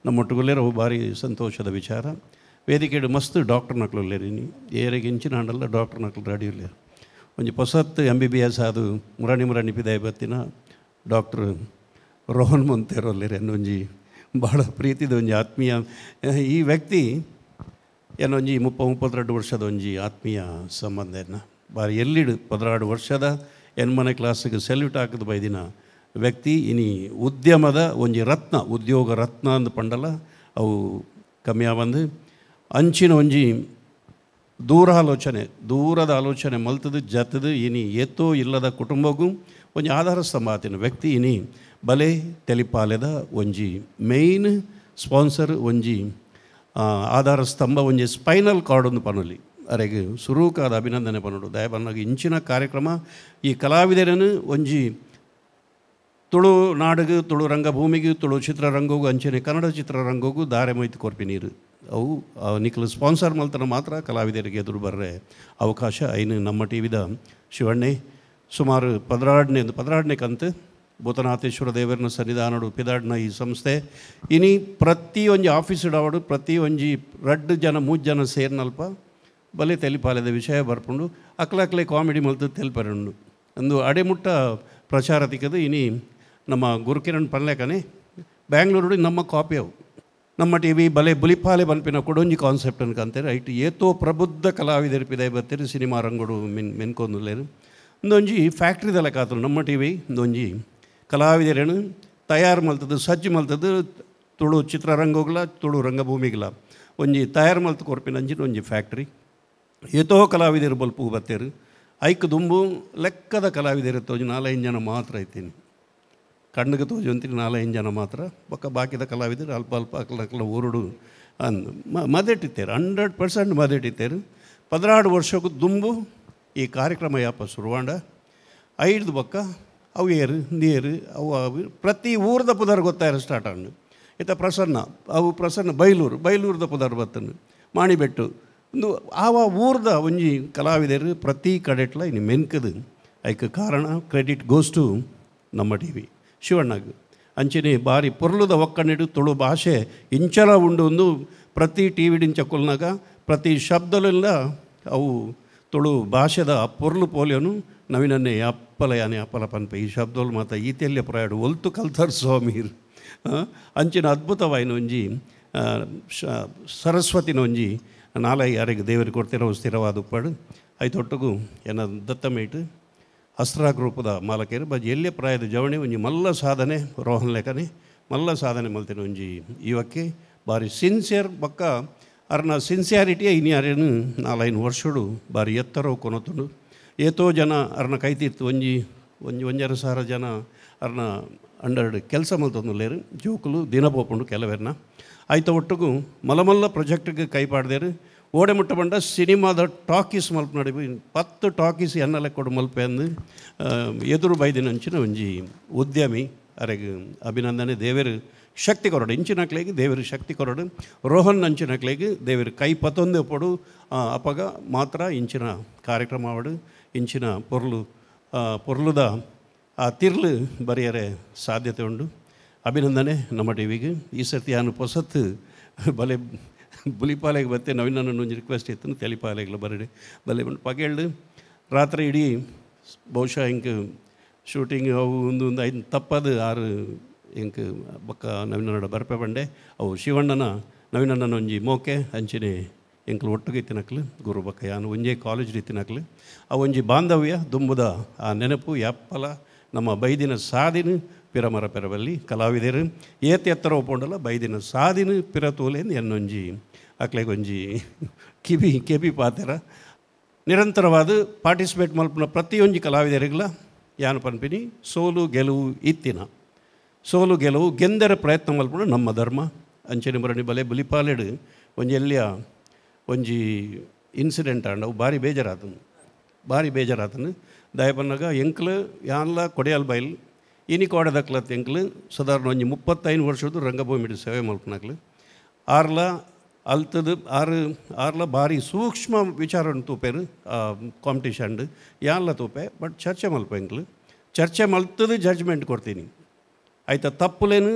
ನಮ್ಮೊಟ್ಟುಗುಲ್ಲೇರ ಭಾರಿ ಸಂತೋಷದ ವಿಚಾರ. ವೇದಿಕೆಡು ಮಸ್ತ್ ಡಾಕ್ಟರ್ ನಕ್ಲು ಇನಿ ಏರೆಗೆ ಇಂಚಿನ ಹಾಂಡಲ್ಲ ಡಾಕ್ಟರ್ ನಕ್ಲು ರೆಡಿ ಉಲ್ಲೇರು. ಒಂಜಿ ಪೊಸತ್ ಎಂ ಬಿ ಬಿ ಎಸ್ ಅದು ಮುರಾಣಿ ಮುರಾಣಿ ಪಿದಾಯಿ ಬತ್ತಿನ ಡಾಕ್ಟ್ರ್ ರೋಹನ್ ಮೊಂತೇರೋಲ್ಲೇರು ಒಂಜಿ ಭಾಳ ಪ್ರೀತಿದ ಒಂಜಿ ಆತ್ಮೀಯ ಈ ವ್ಯಕ್ತಿ ಏನೊಂಜಿ 30-32 ವರ್ಷದ ಒಂಜಿ ಆತ್ಮೀಯ ಸಂಬಂಧ ಎನ್ನ ಭಾರಿ ಎಲ್ಲಿಡು 16 ವರ್ಷದ ಎನ್ಮನೆ ಕ್ಲಾಸಿಗೆ ಸೆಲ್ಯೂಟ್ ಹಾಕಿದ ಬೈದಿನ ವ್ಯಕ್ತಿ ಇನಿ ಉದ್ಯಮದ ಒಂಜಿ ರತ್ನ ಉದ್ಯೋಗ ರತ್ನ ಅಂದ್ ಪಂಡಲ ಅವು ಕಮ್ಮಿಯ ಬಂದು ಅಂಚಿನ ಒಂಜಿ ದೂರಾಲೋಚನೆ ದೂರದ ಆಲೋಚನೆ ಮಲ್ತದು ಜತದು ಇನಿ ಏತೋ ಇಲ್ಲದ ಕುಟುಂಬಕ್ಕೂ ಒಂಜಿ ಆಧಾರ ಸ್ತಂಭ ಆತಿನ ವ್ಯಕ್ತಿ ಇನಿ ಬಲೆ ತೆಲಿಪಾಲೆದ ಒಂಜಿ ಮೇಯ್ನ್ ಸ್ಪಾನ್ಸರ್ ಒಂಜಿ ಆಧಾರ ಸ್ತಂಭ ಒಂಜಿ ಸ್ಪೈನಲ್ ಕಾರ್ಡ್ ಒಂದು ಪನೊಲಿ ಅರೆಗೆ ಸುರೂಕಾದ ಅಭಿನಂದನೆ ಪನೋಡು. ದಯಬನ್ನಾಗ ಇಂಚಿನ ಕಾರ್ಯಕ್ರಮ ಈ ಕಲಾವಿದರನ್ನು ಒಂಜಿ ತುಳು ನಾಡಿಗೆ ತುಳು ರಂಗಭೂಮಿಗೆ ತುಳು ಚಿತ್ರರಂಗಗೂ ಅಂಚನೆ ಕನ್ನಡ ಚಿತ್ರರಂಗಗೂ ದಾರೆ ಮೈತು ಕೊರ್ಪಿ ನೀರು ಅವು ನಿಖಲು ಸ್ಪಾನ್ಸರ್ ಮಲ್ತನ ಮಾತ್ರ ಕಲಾವಿದರಿಗೆ ಎದುರು ಬರ್ರೆ ಅವಕಾಶ ಐನು ನಮ್ಮ ಟಿ ವಿದ ಶಿವಣ್ಣೆ ಸುಮಾರು 16ನೇ ಕಂತು ಭೂತನಾಥೇಶ್ವರ ದೇವರನ ಸನ್ನಿಧಾನಡು ಪಿದಾಡ್ನ ಈ ಸಂಸ್ಥೆ ಇನಿ ಪ್ರತಿಯೊಂಜಿ ಆಫೀಸ್ ಡಾವಡು ಪ್ರತಿಯೊಂಜಿ 2 ಜನ 3 ಜನ ಸೇರ್ನಲ್ಪ ಬಲೆ ತೆಲಿಪಾಲೆದ ವಿಷಯ ಬರ್ಪುಂಡು ಅಕ್ಲಕ್ಲೆ ಕಾಮಿಡಿ ಮಲ್ತು ತೆಲ್ಪರುಂಡು ಅಂದು ಅಡೆಮುಟ್ಟ ಪ್ರಚಾರ ತಿಕ್ಕದು. ಇನಿ ನಮ್ಮ ಗುರುಕಿರಣ್ ಪನ್ಲೇಕನೆ ಬ್ಯಾಂಗ್ಳೂರು ನಮ್ಮ ಕಾಪಿ ಅವು ನಮ್ಮ ಟಿ ವಿ ಬಲೆ ಬುಲಿಪಾಲೆ ಬನ್ಪಿನ ಕೊಡೊಂಜಿ ಕಾನ್ಸೆಪ್ಟ್ ಅನ್ಕಂತಾರೆ ಐಟ್ ಏತೋ ಪ್ರಬುದ್ಧ ಕಲಾವಿದರು ಪಿದಾಯಿ ಬರ್ತೀರಿ ಸಿನಿಮಾ ರಂಗೋಡು ಮೆನ್ಕೊಂದುಲ್ಲೇರು ಒಂದೊಂಜಿ ಫ್ಯಾಕ್ಟ್ರಿದಲ್ಲ ಕಾತರು ನಮ್ಮ ಟಿ ವಿ ಒಂದೊಂಜಿ ಕಲಾವಿದರೇನು ತಯಾರು ಮಲ್ತದ್ದು ಸಜ್ಜು ಮಲ್ತದ್ದು ತುಳು ಚಿತ್ರರಂಗೋಗ್ಲ ತುಳು ರಂಗಭೂಮಿಗ್ಲ ಒಂಜಿ ತಯಾರು ಮಲ್ತು ಕೊರ್ಪಿನ ಅಂಚಿನ ಒಂಜಿ ಫ್ಯಾಕ್ಟ್ರಿ ಏತೋ ಕಲಾವಿದರು ಬಲ್ಪು ಬತ್ತೇರು ಐಕ್ ದುಂಬು ಲೆಕ್ಕದ ಕಲಾವಿದರು ತೋಜು 4-5 ಜನ ಮಾತ್ರ ಐತೀನಿ ಕಣ್ಣಿಗೆ ತೋಜು ಅಂತೀನಿ 4-5 ಜನ ಮಾತ್ರ ಬಕ್ಕ ಬಾಕಿದ ಕಲಾವಿದರು ಅಲ್ಪ ಅಲ್ಪ ಅಕ್ಲ ಊರುಡು ಅಂದ್ ಮದೆಟ್ಟಿತ್ತೇರು 100% ಮದೆಟ್ಟಿತ್ತೇರು. 16 ವರ್ಷಕ್ಕೂ ದುಂಬು ಈ ಕಾರ್ಯಕ್ರಮ ಯಾಪ ಶುರುವಾಂಡ ಐದು ಬಕ್ಕ ಅವು ಏರು ನೀರು ಅವು ಪ್ರತಿ ಊರದ ಪುದರ್ ಗೊತ್ತಾಯಿರ ಸ್ಟಾರ್ಟ್ ಆಂಡು ಇತ್ತ ಪ್ರಸನ್ನ ಅವು ಪ್ರಸನ್ನ ಬೈಲೂರು ಬೈಲೂರದ ಪುದರ್ ಬತ್ತನು ಮಾಣಿಬೆಟ್ಟು ಒಂದು ಆವ ಊರದ ಒಂಜಿ ಕಲಾವಿದರು ಪ್ರತಿ ಕಡೆಟ್ಲ ಇನ್ನು ಮೆನ್ಕದು ಐಕ್ ಕಾರಣ ಕ್ರೆಡಿಟ್ ಗೋಸ್ ಟು ನಮ್ಮ ಟಿ ವಿ ಶಿವಣ್ಣಗ್ ಅಂಚನೆ ಬಾರಿ ಪೊರ್ಲುದ ಒಕ್ಕಣಿಡು ತುಳು ಭಾಷೆ ಇಂಚಲ ಉಂಡು ಒಂದು ಪ್ರತಿ ಟಿ ವಿಡಿಂಚ ಕೊಲ್ನಾಗ ಪ್ರತಿ ಶಬ್ದಲೆಲ್ಲ ಅವು ತುಳು ಭಾಷೆದ ಪೊರ್ಲು ಪೋಲಿಯನು ನವೀನನ್ನೇ ಅಪ್ಪಲ ಯಾನೆ ಅಪ್ಪಲ ಪನ್ಪೆ ಈ ಶಬ್ದಲು ಮಾತ ಈತೆಲ್ಯ ಪ್ರಯಾಡು ಒಲ್ತು ಕಲ್ತರ್ ಸ್ವಾಮೀರ್ ಅಂಚಿನ ಅದ್ಭುತವಾಯಿನ ಒಂಜಿ ಸರಸ್ವತಿನ ಒಂಜಿ ನಾಲೈ ಯಾರಿಗೆ ದೇವರಿಗೆ ಕೊಡ್ತಿರೋ ಸ್ಥಿರವಾದ ಉಪ್ಪಾಡು ಐತೊಟ್ಟುಗು ಏನ ದತ್ತಮೇಟು ಅಸ್ತ್ರ ಗ್ರೂಪದ ಮಾಲಕರು ಬಜ್ ಎಲ್ಲೇ ಪ್ರಾಯದ ಜವಣಿ ಒಂಜಿ ಮಲ್ಲ ಸಾಧನೆ ರೋಹನ್ ಲೇಖನೆ ಮಲ್ಲ ಸಾಧನೆ ಮಲ್ತಿನ ಒಂಜಿ ಯುವಕ್ಕೆ ಭಾರಿ ಸಿನ್ಸಿಯರ್ ಬಕ್ಕ ಅರ್ನ ಸಿನ್ಸಿಯಾರಿಟಿಯ ಇನ್ಯಾರೇನು 4-5 ವರ್ಷಡು ಭಾರಿ ಎತ್ತರ ಕೊನತುಂಡು ಏತೋ ಜನ ಅರ್ನ ಕೈತಿತ್ತು ಒಂಜಿ ಒಂಜಿ 1,500 ಜನ ಅರ್ನ ಅಂಡರ್ಡ್ ಕೆಲಸ ಮಲ್ತೊಂದುಲ್ಲೇರು ಜೋಕುಲು ದಿನ ಪೋಪುಂಡು ಕೆಲವೆರ್ನ ಆಯ್ತ ಒಟ್ಟುಗು ಮಲಮಲ್ಲ ಪ್ರಾಜೆಕ್ಟ್ಗೆ ಕೈ ಪಾಡ್ದೇರು ಓಡೆ ಮುಟ್ಟ ಬಂಡ ಸಿನಿಮಾದ ಟಾಕೀಸ್ ಮಲ್ಪ ನಡಿ 10 ಟಾಕೀಸ್ ಎನ್ನಲೆ ಕೊಡು ಮಲ್ಪೆ ಅಂದು ಎದುರು ಬೈದಿನ ಅಂಚಿನ ಒಂಜಿ ಉದ್ಯಮಿ ಅರೆಗೆ ಅಭಿನಂದನೆ ದೇವರು ಶಕ್ತಿ ಕೊರಡು ಇಂಚಿನಕ್ಲೆಗೆ ದೇವರು ಶಕ್ತಿ ಕೊರಡು ರೋಹನ್ ಅಂಚಿನಕ್ಲೆಗೆ ದೇವರು ಕೈ ಪತ್ತೊಂದೇ ಪೊಡು ಅಪಗ ಮಾತ್ರ ಇಂಚಿನ ಕಾರ್ಯಕ್ರಮ ಅವಡು ಇಂಚಿನ ಪೊರ್ಲು ಪೊರ್ಲುದ ಆ ತಿರ್ಲು ಬರೆಯರೆ ಸಾಧ್ಯತೆ ಉಂಡು. ಅಭಿನಂದನೆ ನಮ್ಮ ಟಿ ವಿಗೆ. ಈ ಸರ್ತಿ ನಾನು ಪೊಸತ್ತು ಬಲೆ ಬುಲಿಪಾಲೆಗೆ ಬತ್ತೆ ನವೀನ ಒಂಜಿ ರಿಕ್ವೆಸ್ಟ್ ಇತ್ತು ತೆಲಿಪಾಲೆಗಳ ಬರಡಿ ಬಲೆ ಪಗೇಳು ರಾತ್ರಿ ಇಡೀ ಬಹುಶಃ ಹಿಂಗೆ ಶೂಟಿಂಗ್ ಅವು ಒಂದು ಒಂದು ಐದು ತಪ್ಪದು ಆರು ಇಂಕ್ ಬೊಕ್ಕ ನವೀನನ್ನಡ ಬರ್ಪೆ ಬಂಡೆ ಅವು ಶಿವಣ್ಣನ ನವೀನಣ್ಣನ ಒಂಜಿ ಮೋಕೆ ಅಂಚಿನೆ ಎಂಕ್ಲು ಒಟ್ಟುಗೆ ಇತ್ತಿನಕ್ಲು ಗುರು ಬೊಕ್ಕ ಯಾನು ಒಂಜೇ ಕಾಲೇಜ್ ಇತ್ತಿನಕ್ಲು ಆ ಒಂಜಿ ಬಾಂಧವ್ಯ ದುಂಬುದ ಆ ನೆನಪು ಯಾಪ್ಪಲ ನಮ್ಮ ಬೈದಿನ ಸಾದಿನ ಪಿರಮರ ಪೆರವಲ್ಲಿ ಕಲಾವಿದರು ಏತ್ ಎತ್ತರ ಒಪ್ಪೊಂಡಲ್ಲ ಬೈದಿನ ಸಾದಿನ ಪಿರತೋಲೇನು ಎನ್ನೊಂಜಿ ಅಕ್ಲೆಗೊಂಜಿ ಕಿವಿ ಕೆಬಿ ಪಾತೆರ ನಿರಂತರವಾದ ಪಾರ್ಟಿಸಿಪೇಟ್ ಮಲ್ಪುನ ಪ್ರತಿಯೊಂಜಿ ಕಲಾವಿದರಿಗಲ ಯಾನು ಪನ್ಪಿನಿ ಸೋಲು ಗೆಲುವು ಇತ್ತಿನ ಸೋಲು ಗೆಲುವು ಗೆಂದರ ಪ್ರಯತ್ನ ಮಲ್ಪುನ ನಮ್ಮ ಧರ್ಮ ಅಂಚನೆ ಬರಣಿ ಬಲೆ ಬಲಿಪಾಲೆಡು ಒಂಜಿ ಎಲ್ಲಿಯ ಒಂಜಿ ಇನ್ಸಿಡೆಂಟ್ ಆಂಡ ಅವು ಭಾರಿ ಬೇಜಾರಾತನು ಭಾರಿ ಬೇಜಾರಾತನು. ದಯಪನ್ನಾಗ ಎಂಕ್ಲು ಯಾನ್ಲ ಕೊಡಿಯಾಲ್ ಬೈಲ್ ಇನಿ ಕೋಡದಕ್ಲತ್ ಎಂಕ್ಲು ಸಾಧಾರಣ ಒಂಜಿ 35 ವರ್ಷದ ರಂಗಭೂಮಿ ಸೇವೆ ಮಲ್ಪನಕ್ಲು ಆರ್ಲ ಅಲ್ತದ ಆರು ಆರ್ಲ ಭಾರಿ ಸೂಕ್ಷ್ಮ ವಿಚಾರ ತೂಪೇರು ಕಾಂಪಿಟಿಷನ್ ಯಾನ್ಲ ತೂಪೆ ಬಟ್ ಚರ್ಚೆ ಮಲ್ಪ ಎಂಕ್ಲು ಚರ್ಚೆ ಮಲ್ತದ ಜಡ್ಜ್ಮೆಂಟ್ ಕೊಡ್ತೀನಿ ಆಯ್ತಾ ತಪ್ಪುಲೇನು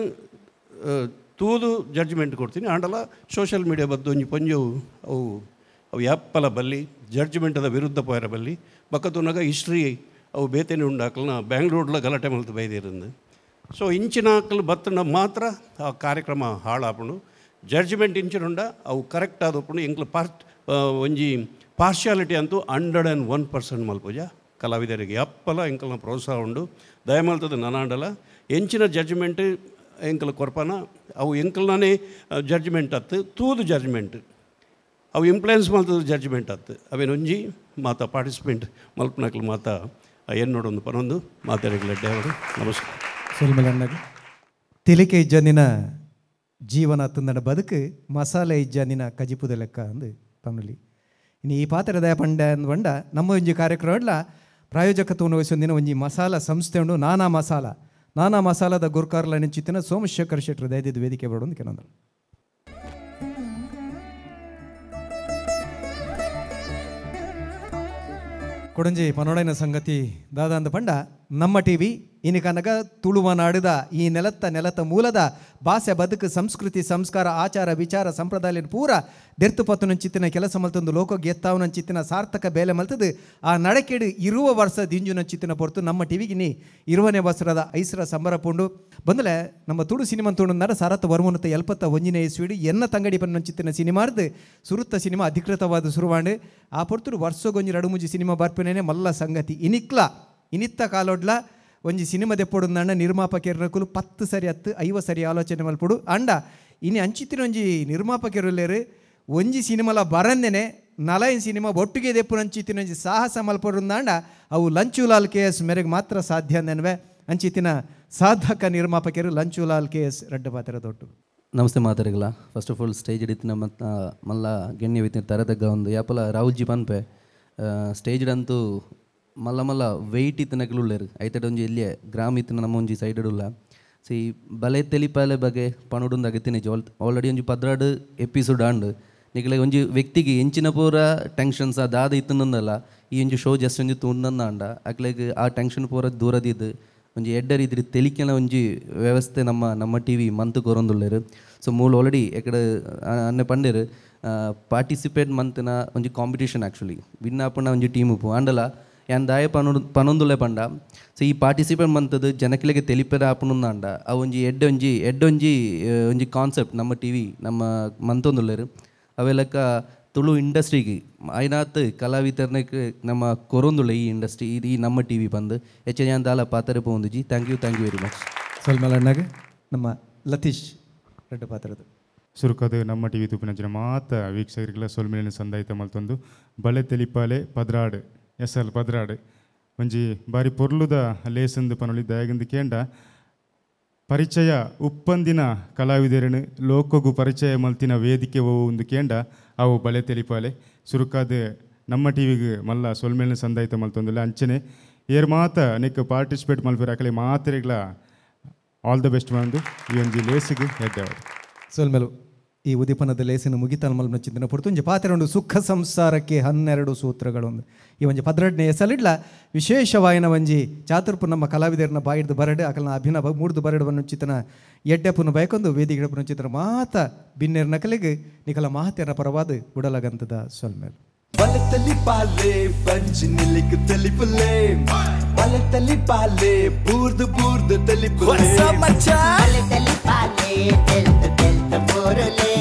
ತೂದು ಜಡ್ಜ್ಮೆಂಟ್ ಕೊಡ್ತೀನಿ. ಆಂಡಲ ಸೋಷಿಯಲ್ ಮೀಡಿಯಾ ಬದ್ದು ಒಂಜಿ ಪೊಂಜವು ಅವು ಅವು ಯಾಪ್ಪಲ ಬಲ್ಲಿ ಜಡ್ಜ್ಮೆಂಟದ ವಿರುದ್ಧ ಪೋಯರ ಬಲ್ಲಿ ಬಕ್ಕತುನಾಗ ಹಿಸ್ಟ್ರಿ ಅವು ಬೇತೇನೆ ಉಂಡಾಕಲ್ನ ಬ್ಯಾಂಗ್ಳೂರ್ಲ ಗಲಾಟೆ ಮಲ್ತು ಬೈದಿರಂದು. ಸೊ ಇಂಚಿನಾಕಲು ಬತ್ತನ ಮಾತ್ರ ಆ ಕಾರ್ಯಕ್ರಮ ಹಾಳಾಪುಂಡು. ಜಡ್ಜ್ಮೆಂಟ್ ಇಂಚಿನುಂಡ ಅವು ಕರೆಕ್ಟ್ ಆದಪ್ಪುಂಡು. ಎಂಕ್ಲು ಪಾರ್ಟ್ ಒಂಜಿ ಪಾರ್ಶಿಯಾಲಿಟಿ ಅಂತೂ 101% ಮಲ್ಪುಜ ಕಲಾವಿದರಿಗೆ ಯಪ್ಪಲ ಎಂಕಲ್ನ ಪ್ರೋತ್ಸಾಹ ಉಂಡು. ದಯಮಲ್ತದ ನನಾಂಡಲ ಎಂಚಿನ ಜಡ್ಜ್ಮೆಂಟ್ ಎಂಕಲ್ ಕೊರ್ಪನ ಅವು ಎಂಕಲ್ನೇ ಜಡ್ಜ್ಮೆಂಟ್ ಅತ್ತು ತೂದು ಜಡ್ಜ್ಮೆಂಟ್ ಅವು ಇಂಪ್ಲುಯೆನ್ಸ್ ಮಲ್ತದ ಜಡ್ಜ್ಮೆಂಟ್ ಅತ್ತು ಅವೇನೊಂಜಿ ಮಾತ ಪಾರ್ಟಿಸಿಪೆಂಟ್ ಮಲ್ಪನಕ್ಲು ಮಾತ ಎನ್ನೋಡೊಂದು ಪನೊಂದು ಮಾತಾಡಿಗ್ಲೆಡ್ಡೆ ಅವರು. ನಮಸ್ಕಾರ. ಸೊಲ್ಮೆಲಣ್ಣಗೆ ತಿಳಿಕೆ ಇಜ್ಜಂದಿನ ಜೀವನ ತಂದಡ ಬದುಕು ಮಸಾಲೆ ಇಜ್ಜಂದಿನ ಕಜಿಪುದ ಲೆಕ್ಕ ಅಂದು ಪನ್ನುಲಿ. ಇನ್ನು ಈ ಪಾತ್ರದ ಪಂಡ ಅಂದ್ ನಮ್ಮ ಒಂಜಿ ಕಾರ್ಯಕ್ರಮ ಪ್ರಾಯೋಜಕತ್ವವನ್ನು ವಹಿಸೊಂದಿನ ಒಂಜಿ ಮಸಾಲ ಸಂಸ್ಥೆ ಉಂಡು ನಾನಾ ಮಸಾಲ. ನಾನಾ ಮಸಾಲದ ಗುರ್ಕಾರ್ಲ ನೆಂಚಿತ್ತಿನ ಸೋಮಶೇಖರ್ ಶೆಟ್ಟರು ದಯದಿದ್ದು ವೇದಿಕೆ ಬರೋದು ಕೆಲವೊಂದು. ಕೊಡಂಜಿ ಪನೋಡೈನ ಸಂಗತಿ ದಾದ ಅಂದ ಪಂಡ ನಮ್ಮ ಟಿ ವಿ ಇನಿ ಕನಗ ತುಳುವ ನಾಡಿದ ಈ ನೆಲತ್ತ ನೆಲತ್ತ ಮೂಲದ ಭಾಷೆ ಬದುಕು ಸಂಸ್ಕೃತಿ ಸಂಸ್ಕಾರ ಆಚಾರ ವಿಚಾರ ಸಂಪ್ರದಾಯ ಪೂರ ದೆರ್ತು ಪತ್ತು ಕೆಲಸ ಮಲ್ತೊಂದು ಲೋಕ ಗೆತ್ತಾವನಂಚಿತ್ತಿನ ಸಾರ್ಥಕ ಬೇಲೆ ಮಲ್ತದು ಆ ನಡಕೆಡು ಇರುವ ವರ್ಷ ದಿಂಜುನಂಚಿತ್ತಿನ ಪೊರ್ತು ನಮ್ಮ ಟಿವಿಗೆ ನೀ ಇರುವನೇ ವರ್ಷದ ಐಸರ ಸಂಬರ ಪುಂಡು ಬಂದಲೆ ನಮ್ಮ ತುಳು ಸಿನಿಮಾ ತುಳುನಾರ ಸಾರತ್ತ ವರ್ಮನತ್ತ 71ನೇ ಇಸ್ವಿಡು ಎನ್ನ ತಂಗಡಿ ಪನ್ನಂಚಿತ್ತಿನ ಸಿನಿಮಾರ್ದು ಸುರುತ್ತ ಸಿನಿಮಾ ಅಧಿಕೃತವಾದ ಸುರುವಾಂಡು ಆ ಪೊರ್ತುಡು ವರ್ಷಗೊಂಜಿ ರಡುಮುಂಜಿ ಸಿನಿಮಾ ಬರ್ಪನೇನೆ ಮಲ್ಲ ಸಂಗತಿ. ಇನಿಕ್ಲ ಇನಿತ್ತ ಕಾಲೋಡ್ಲ ಒಂಜಿ ಸಿನಿಮಾ ದೆಪ್ಪೊಡುಂದಣ್ಣ ನಿರ್ಮಾಪಕರಕುಲು 10 ಸರಿ 10 50 ಸರಿ ಆಲೋಚನೆ ಮಲ್ಪುಡು ಅಂಡ ಇನಿ ಅಂಚಿತ್ತಿನ ಒಂಜಿ ನಿರ್ಮಾಪಕರುಲ್ಲೇರು ಒಂಜಿ ಸಿನಿಮಾಲ ಬರಂದೇನೆ ನಲೈನ್ ಸಿನಿಮಾ ಒಟ್ಟಿಗೆ ದೆಪ್ಪುನಂಚಿತ್ತಿನ ಒಂಜಿ ಸಾಹಸ ಮಲ್ಪೊಡುಂದಾಂಡ ಅವು ಲಂಚುಲಾಲ್ ಕೆ ಎಸ್ ಮೇರೆಗೆ ಮಾತ್ರ ಸಾಧ್ಯ ನೆನ್ವೆ ಅಂಚಿತ್ತಿನ ಸಾಧಕ ನಿರ್ಮಾಪಕರು ಲಂಚುಲಾಲ್ ಕೆ ಎಸ್ ರಡ್ಡ ಪಾತ್ರ ದೊಡ್ಡ. ನಮಸ್ತೆ ಮಾತಾಡಿಗಳ. ಫಸ್ಟ್ ಆಫ್ ಆಲ್ ಸ್ಟೇಜ್ ಹಿಡಿತಿನ ಮತ್ತು ಮಲ್ಲ ಗೆಣ್ಣೆ ವಿತ್ತಿನ ತರದಗ್ಗ ಒಂದು ಯಾಪಲ ರಾಹುಲ್ಜಿ ಪನ್ಪೆ ಸ್ಟೇಜ್ ಅಂತೂ ಮಲ್ಲ ಮಲ್ಲ ವೆಯ್ಟ್ ಇತ್ತನಕಲು ಉಳ್ಳೇರು ಐತಡ ಒಂಜಿ ಎಲ್ಲಿಯೇ ಗ್ರಾಮ ಇತ್ತಿನ ನಮ್ಮ ಒಂಜಿ ಸೈಡ್ ಉಲ್ಲ. ಸೊ ಈ ಬಲೆ ತೆಲಿಪಾಲೆ ಬಗ್ಗೆ ಪಣುಡುಂದು ಅಗತ್ತಿನ ಆಲ್ರೆಡಿ ಒಂಜಿ 12 ಎಪಿಸೋಡ್ ಆಂಡ್ ನಿಗಲೆ ಒಂಜಿ ವ್ಯಕ್ತಿಗೆ ಎಂಚಿನ ಪೂರ ಟೆನ್ಷನ್ಸ್ ಅದಾದ ಇತ್ತನಂದಲ್ಲ ಈ ಒಂಜಿ ಶೋ ಜಸ್ಟ್ ಒಂಜಿ ತೂಂದಂದ ಅಕ್ಲೆಗ್ ಆ ಟೆನ್ಷನ್ ಪೂರ ದೂರದಿದ್ದು ಒಂಜಿ ಎಡ್ಡ ರೀತಿ ತೆಲಿಕೆನ ಒಂಜಿ ವ್ಯವಸ್ಥೆ ನಮ್ಮ ನಮ್ಮ ಟಿ ವಿ ಮಂತ್ ಕೊರೊಂದುಲ್ಲೇರು. ಸೊ ಮೂಲ ಆಲ್ರೆಡಿ ಎಕಡೆ ಅನ್ನೆ ಪಂಡೇರು ಪಾರ್ಟಿಸಿಪೇಟ್ ಮಂತ್ನ ಒಂಜಿ ಕಾಂಪಿಟೇಷನ್ ಆ್ಯಕ್ಚುಲಿ ವಿನ್ ಆಪುನ ಒಂಜಿ ಟೀಮ್ ಉಪ್ಪು ಆಂಡಲ ಯಾನ್ ದಾಯ ಪನೊಂದುಲ್ಲೆ ಪಂಡ. ಸೊ ಈ ಪಾರ್ಟಿಸಿಪೇಟ್ ಮಂತದ್ದು ಜನಕ್ಲೆಗೆ ತೆಲಿಪೆರ ಆಪುನುಂದಾಂಡ ಆ ಒಂಜಿ ಎಡ್ಡೊಂಜಿ ಎಡ್ಡೊಂಜಿ ಒಂಜಿ ಕಾನ್ಸೆಪ್ಟ್ ನಮ್ಮ ಟಿ ವಿ ನಮ್ಮ ಮಂತೊಂದುಲ್ಲೇರು. ಅವೆಲ್ಲಕ್ಕ ತುಳು ಇಂಡಸ್ಟ್ರಿಗೆ ಐನಾತ್ ಕಲಾವಿದರ್ನಕ್ಕೆ ನಮ್ಮ ಕೊರೊಂದುಳ್ಳ ಈ ಇಂಡಸ್ಟ್ರಿ ಈ ನಮ್ಮ ಟಿ ವಿ ಬಂದು ಹೆಚ್ಚು ಯಾನ್ ದಾಲ ಪಾತ್ರ ಪೋಂದುಜಿ. Thank you, thank you very much. ಸೊಲ್ಮಲಣ್ಣಗೆ ನಮ್ಮ ಲತೀಶ್ ರೆಡ್ಡ ಪಾತ್ರದ ಸುರುಕದು ನಮ್ಮ ಟಿ ವಿ ತುಪ್ಪಿನ ಮಾತ ವೀಕ್ಷಕರಿಗೆಲ್ಲ ಸೊಲ್ಮೇಲಿನ ಸಂದಾಯಿತ ಮಲ್ತೊಂದು ಬಲೆ ತೆಲಿಪಾಲೆ 12 ಎಸ್ ಎಲ್ 12 ಒಂಜಿ ಬಾರಿ ಪೊರ್ಲುದ ಲೇಸಂದು ಪನೊಳಿ ದಯಗಂದು ಕೇಂಡ ಪರಿಚಯ ಉಪ್ಪಂದಿನ ಕಲಾವಿದರನು ಲೋಕಗು ಪರಿಚಯ ಮಲ್ತಿನ ವೇದಿಕೆ ಒಂದು ಕೇಂಡ ಅವು ಬಲೆ ತೆಲಿಪಾಲೆ ಸುರುಕಾದ ನಮ್ಮ ಟಿ ವಿಗೆ ಮಲ್ಲ ಸೊಲ್ಮೇಲಿನ ಸಂದಾಯಿತ ಮಲ್ತೊಂದುಲ್ಲ ಅಂಚನೆ ಏರ್ ಮಾತ ನೆಕ್ ಪಾರ್ಟಿಸಿಪೇಟ್ ಮಲ್ಪಿರ ಅಕಲೆ ಮಾತ್ರೆಗಳ ಆಲ್ the best ಬಂದು ಈ ಒಂಜಿ ಲೇಸಿಗೆ ಎದ್ದವರು. ಸೊಲ್ಮೇಲು ಈ ಉದೀಪನದ ಲೇಸಿನ ಮುಗಿತಾಲ್ ಮಲ್ಪನ ಚಿಂತನೆ ಪೊರ್ತು ಒಂಜಿ ಪಾತ್ರೆ ಉಂಡು ಸುಖ ಸಂಸಾರಕ್ಕೆ 12 ಸೂತ್ರಗಳೊಂದು ಈ ಒಂಜಿ 12ನೇ ಎಸಲಿಡ್ಲ ವಿಶೇಷವಾಯಿನ ಒಂಜಿ ಚಾತುರ್ಪು ನಮ್ಮ ಕಲಾವಿದರನ್ನ ಬಾಯಿಡ್ದು ಬರಡು ಅಕಲ್ನ ಅಭಿನವ ಮೂಡ್ದು ಬರಡು ಚಿತನ ಎಡ್ಡೆಪುನ ಬಯಕೊಂದು ವೇದಿಕೆ ಚಿತ್ರ ಮಾತ ಬಿನ್ನೆರ್ ನಕಲಿಗೆ ನಿಕಲ ಮಾತೆರ ಪರವಾದ ಉಡಲಗಂತದ ಸೊಲ್ಮೇಲು. ಬಲತಲಿ ಬಂಜಿ ತೆಲಿಪುಲೆ ಬಲತಲಿ ಪಾಲೆ ಬೂರ್ದು ಬೂರ್ದು ತೆಲಿಪುಲೆ ಬಲತಲಿ ಪಾಲೆ ತೆಲ್ತ ತೆಲ್ತ ಬೋರುಲೆ